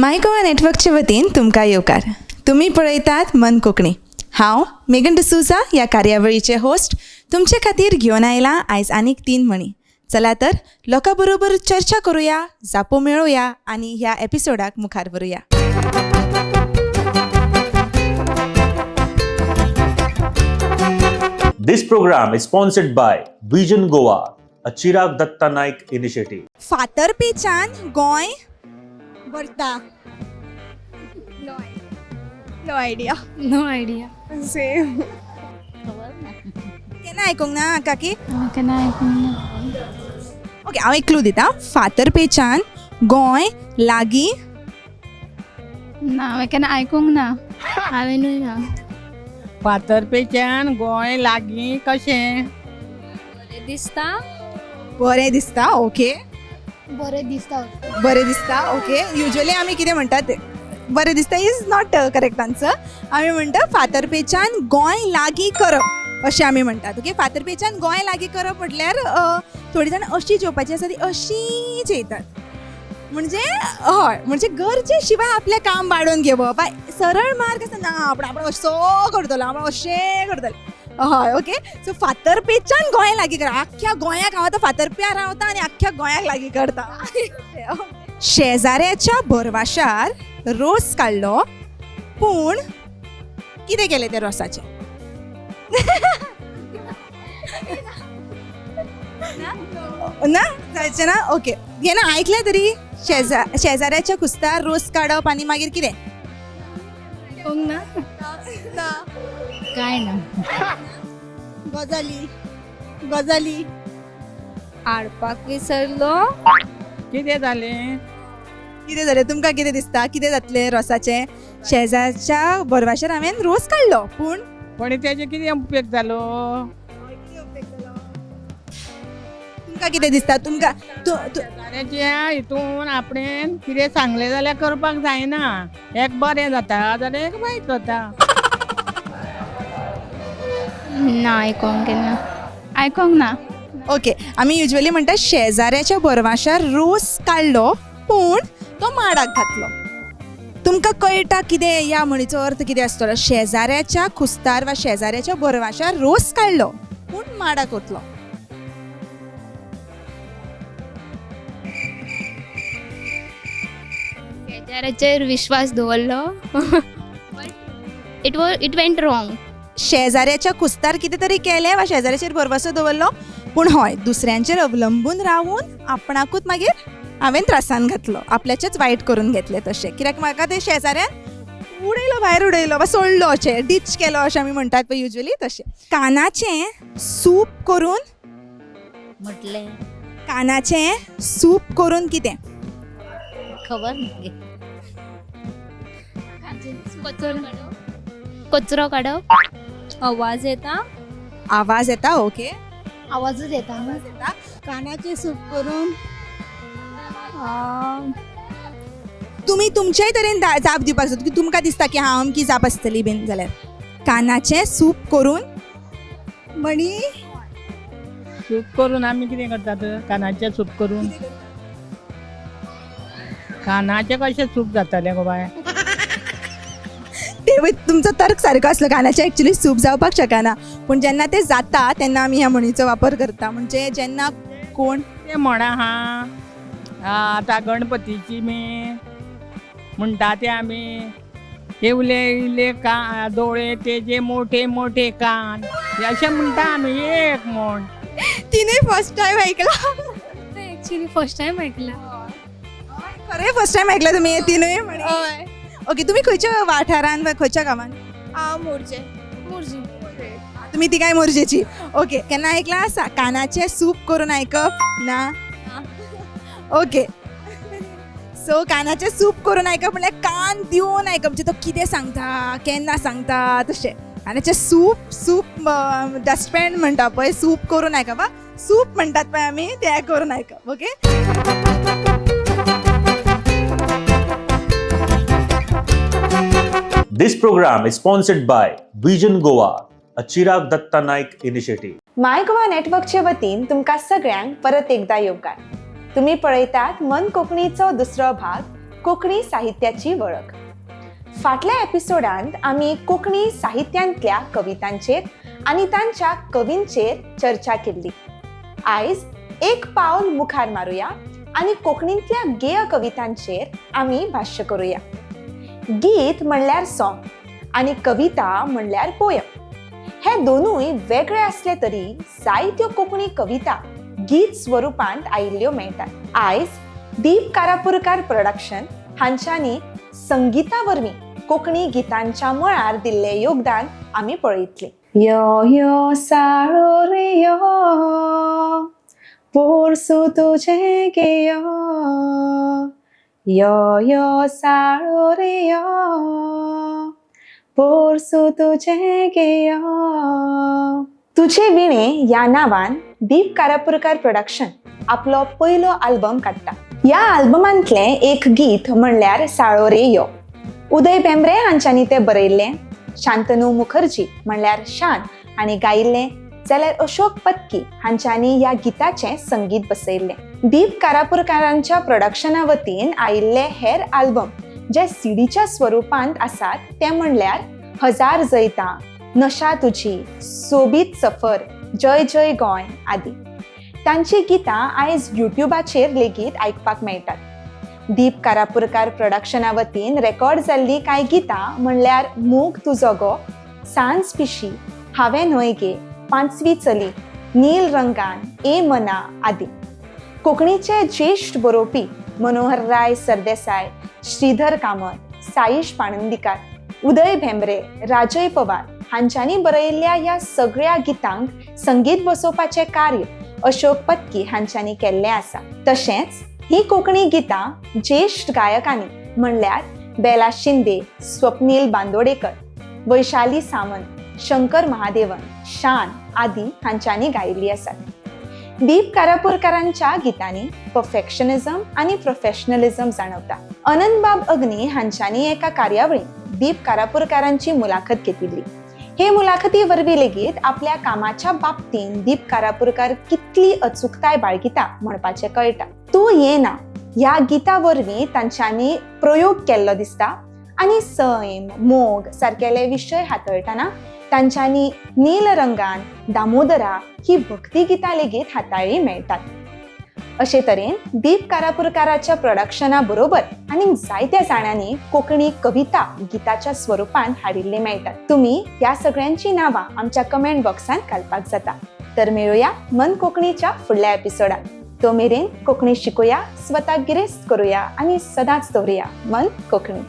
माय गोवा नेटवर्कचे वतीन तुमकां येवकार. तुमी पळयतात मन कोंकणी. हांव मेगन डिसोजा ह्या कार्यावळीचे होस्ट तुमचे खातीर घेवन आयलां आयज आनीक तीन म्हणी. चला तर लोकां बरोबर चर्चा करुया, जापो मेळोवया आनी ह्या एपिसोडाक मुखार व्हरुया. This program is sponsored by Vision Goa, a Chirag Datta Naik initiative. फातर्पेच्यान Goa भरता. No idea. No idea. Same. केन्ना आयकूंक ना काकी? केन्ना आयकूंक ना. ओके, हांव एक क्लू दिता. फातर्पेच्यान गोंय लागीं. ना, हांवें केन्ना आयकूंक ना. हांवेनूय ना. फातर्पेच्यान गोंय लागीं कशें? बरें दिसता. बरें दिसता. ओके. बरें दिसता. बरें दिसता. ओके, युजली आमी कितें म्हणटात, बरें दिसता is not correct answer. आमी म्हणटा फातर्पेच्यान गोंय लागीं करप अशें आमी म्हणटात. ओके, फातर्पेच्यान गोंय लागीं करप म्हटल्यार थोडीं जाणां अशीं जेवपाचीं आसा ती अशीं जेयतात. म्हणजे हय, म्हणजे गरजे शिवाय आपलें काम वाडोवन घेवप वा सरळ मार्ग आसा ना, आपण आपण असो करतलो, आपण अशें करतले. हय, ओके. सो फातर्पेच्यान गोंय लागीं करप, आख्ख्या गोंयाक हांव आतां फातर्प्यां रावता आनी आख्ख्या गोंयाक लागीं करता. शेजाऱ्याच्या भरवाशार रोस काडलो पूण कितें केलें त्या रोसाचें? ना जायचें ना. ओके, केन्ना आयकलें तरी शेजाऱ्याच्या खुस्तार रोस काडप आनी मागीर कितें? आयकूंक ना. ना. काय ना. गजाली गजाली. हाडपाक विसरलो. कितें जालें? कितें जालें? तुमकां कितें दिसता, कितें जातलें रोसाचें? शेजारच्या भरवाशार हांवें रोस काडलो पूण पण तेजे कितें उपेग जालो? तुमकां कितें दिसता? तुमकां शेजाऱ्याच्या हितून आपणें कितें सांगलें जाल्यार करपाक जायना. एक बरें जाता जाल्यार एक वायट जाता. ना, आयकूंक केन्ना आयकूंक ना. ओके, आमी युजली म्हणटा शेजाऱ्याच्या भरवाशार रोस काडलो पूण तो माडाक घातलो. तुमकां कळटा कितें ह्या म्हणीचो अर्थ कितें आसतलो? शेजाऱ्याच्या खुस्तार वा शेजाऱ्याच्या भरवाशार रोस काडलो पूण माडाक वतलो. शेजाऱ्याचेर विश्वास दवरलो, but it went wrong. शेजाऱ्याच्या खुस्तार कितें तरी केलें वा शेजाऱ्याचेर भरवंसो दवरलो पूण हय दुसऱ्यांचेर अवलंबून रावून आपणाकूच मागीर हांवें त्रासान घातलो, आपल्याचेच वायट करून घेतलें तशें. कित्याक म्हाका ते शेजाऱ्यान उडयलो, भायर उडयलो वा सोडलो, अशें डीच केलो अशें आमी म्हणटात पळय युजली तशें. कानाचें सूप करून म्हटलें. कानाचें सूप करून कितें? खबर नाही. कचरो काडप. कचरो काडप. आवाज येता. आवाज येता. ओके. आवाजच येता. कानाचे सूप करून. तुमी तुमचेय तरेन जाप दिवपाक जाता की तुमकां दिसता की हांव अमकी जाप आसतली बीन जाल्यार. कानाचें सूप करून. मणी. सूप करून आमी कितें करतात? कानाचें सूप करून कानाचें कशें सूप जातलें गो बाय? ते तुमचो तर्क सारको आसलो. कानाचें एक्चुली सूप जावपाक शकना पूण जेन्ना तें जाता तेन्ना आमी ह्या म्हणीचो वापर करता. म्हणजे जेन्ना कोण तें म्हण आहा. आतां गणपतीची मी म्हणटा ते आमी येवले इले का दोळे तेजे मोठे मोठे कान, अशें म्हणटा आमी एक म्हण. तिने फर्स्ट टायम ऐकला. एक्चुअली फर्स्ट टायम आयकला. खरें फर्स्ट टायम ऐकला तुमी हे तिनूय म्हणी? हय. ओके, तुमी खंयच्या वाठारान वा खंयच्या गांवान? हांव मोरजे. मोरजी. तुमी तिगांय मोरजेची. ओके, केन्ना ऐकला आसा कानाचें सूप करून आयकप ना? ओके, सो कानाचें सूप करून आयकप म्हणल्यार कान दिवन आयकप, म्हणजे तो कितें सांगता, केन्ना सांगता तशें. कानाचें सूप, सूप डस्टबीन म्हणटा पळय, सूप करून आयकप वा सूप म्हणटात पळय आमी तें करून आयकप. Okay. This program is sponsored by Vision Goa, a Chirag Datta Naik initiative. My Goa नेटवर्कचे वतीन तुमकां सगळ्यांक परत एकदां येवकार. तुमी पळयतात मन कोंकणीचो दुसरो भाग कोंकणी साहित्याची वळख. फाटल्या एपिसोडांत आमी कोंकणी साहित्यांतल्या कवितांचेर आनी तांच्या कवींचेर चर्चा केल्ली. आयज एक पावल मुखार मारुया आनी कोंकणींतल्या गेय कवितांचेर आमी भाश्य करुया. गीत म्हणल्यार सॉंग आनी कविता म्हणल्यार पोयम. हे दोनूय वेगळे आसले तरी जायत्यो कोंकणी कविता गीत स्वरुपांत आयिल्ल्यो मेळटात. आयज दीप कारापुरकार प्रोडक्शन हांच्यांनी संगीता वरवीं कोंकणी गितांच्या मळार दिल्लें योगदान आमी पळयतलीं. यो यो साळो रे यो, पोरसू तुजें गे यो, यो यो साळो रे यो, पोरसू तुजें गे यो. तुझे विणे ह्या नांवान दीप कारापुरकार प्रोडक्शन आपलो पयलो आल्बम काडटा. ह्या आल्बमांतलें एक गीत म्हणल्यार साळो रे यो. उदय भेंब्रे हांच्यांनी तें बरयल्लें. शांतनू मुखर्जी म्हणल्यार शान हांणी गायिल्लें, जाल्यार अशोक पत्की हांच्यांनी ह्या गिताचें संगीत बसयल्लें. दीप कारापुरकारांच्या प्रोडक्शना वतीन आयिल्ले हेर आल्बम जे सिडीच्या स्वरुपांत आसात ते म्हणल्यार हजार जैतां, नशा तुजी, सोबीत सफर, जय जय गोंय आदी. तांची गितां आयज युट्युबाचेर लेगीत आयकपाक मेळटात. दीप कारापुरकार प्रोडक्शना वतीन रेकॉर्ड जाल्लीं कांय गितां म्हणल्यार मोग तुजो गो, सांज पिशी, हांवें न्हय गे, पांचवी चली, नील रंगान, ए मना आदी. कोंकणीचे ज्येश्ठ बरोवपी मनोहरराय सरदेसाय, श्रीधर कामत, साईश पाणंदीकार, उदय भेंब्रे, राजय पवार हांच्यांनी बरयल्ल्या ह्या सगळ्या गितांक संगीत बसोवपाचें कार्य अशोक पत्की हांच्यांनी केल्लें आसा. तशेंच ही कोंकणी गितां ज्येश्ठ गायकांनी म्हणल्यार बेला शिंदे, स्वप्नील बांदोडेकर, वैशाली सावंत, शंकर महादेवन, शान आदी हांच्यांनी गायिल्ली आसात. दीप कारापुरकारांच्या गितांनी परफेक्शनिझम आनी प्रोफेशनलिझम जाणवता. अनंतबाब अग्नी हांच्यांनी एका कार्यावळींत दीप कारापुरकारांची मुलाखत घेतिल्ली. हे मुलाखती वरवीं लेगीत आपल्या कामाच्या बाबतींत दीप कारापुरकार कितली अचूकताय बाळगिता म्हणपाचें कळटा. तूं येना ह्या गिता वरवीं तांच्यांनी प्रयोग केल्लो दिसता आनी सैम, मोग सारकेले विशय हाताळटना तांच्यांनी नील रंगान, दामोदरा ही भक्ती गितां लेगीत हाताळ्ळी मेळटात. अशे तरेन दीप कारापुरकाराच्या प्रोडक्शना बरोबर आनीक जायत्या जाणांनी कोंकणी कविता गिताच्या स्वरुपान हाडिल्ली मेळटात. तुमी ह्या सगळ्यांची नांवां आमच्या कमेंट बॉक्सांत घालपाक जाता. तर मेळुया मन कोंकणीच्या फुडल्या एपिसोडात. तो मेरेन कोंकणी शिकुया, स्वताक गिरेस्त करुया आनी सदांच दवरुया मन कोंकणी.